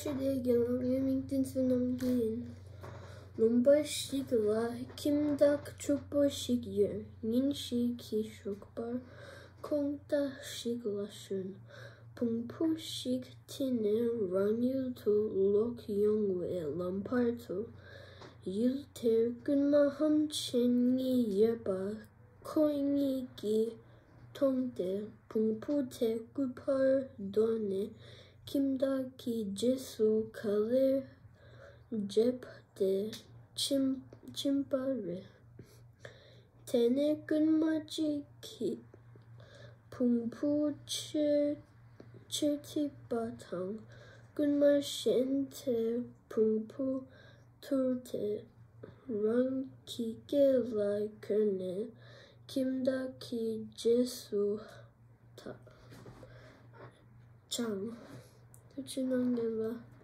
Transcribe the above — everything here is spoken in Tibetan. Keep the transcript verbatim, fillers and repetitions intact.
ཞི་བདེ་རྒྱལ་ལོ། ངའི་མིང་བསྟན་འཛིན་རྣམ་རྒྱལ་ཡིན། ལུང་པ་ཞིག་ལ་ཁྱིམ་བདག་ཕྱུག་པོ་ཞིག་ཡོད། ཉིན་ཞིག་གི་ཞོགས་པར་ཁོང་རྟ་ཞིག་ལ་ཞོན། བོང་བུ་ཞིག་ཁྲིད་ནས་རང་ཡུལ་དུ་ལོག་ཡོང་བའི་ལམ་བར་དུ། ཡུལ་དེར་རྐུན་མ་ཧམ་ཆེན་གཉིས་ཡོད་པ་ཁོ་གཉིས་ཀྱིས་མཐོང་སྟེ། བོང་བུ་དེ་སྐུད་པར་བརྡུངས་ནས་ཁྱིམ་བདག་གི་རྗེས་སུ་ག་ལེར་བརྒྱབ་སྟེ་ཕྱིན་ཕྱིན་པ་རེད། དེ་ནས་རྐུན་མ་གཅིག་གིས་བོང་བུ་ཆེར་ཆེར་ཁྲིད་པ་དང་། རྐུན་མ་གཞན་དེས་བོང་བུ་ཐུར་ཏེ་རང་གི་སྐེ་ལ་གྱོན་ནས་ཁྱིམ་བདག་གི་རྗེས་སུ་ད་དཔྱངས། ཐུགས་རྗེ་གནང་ལེ་ལ།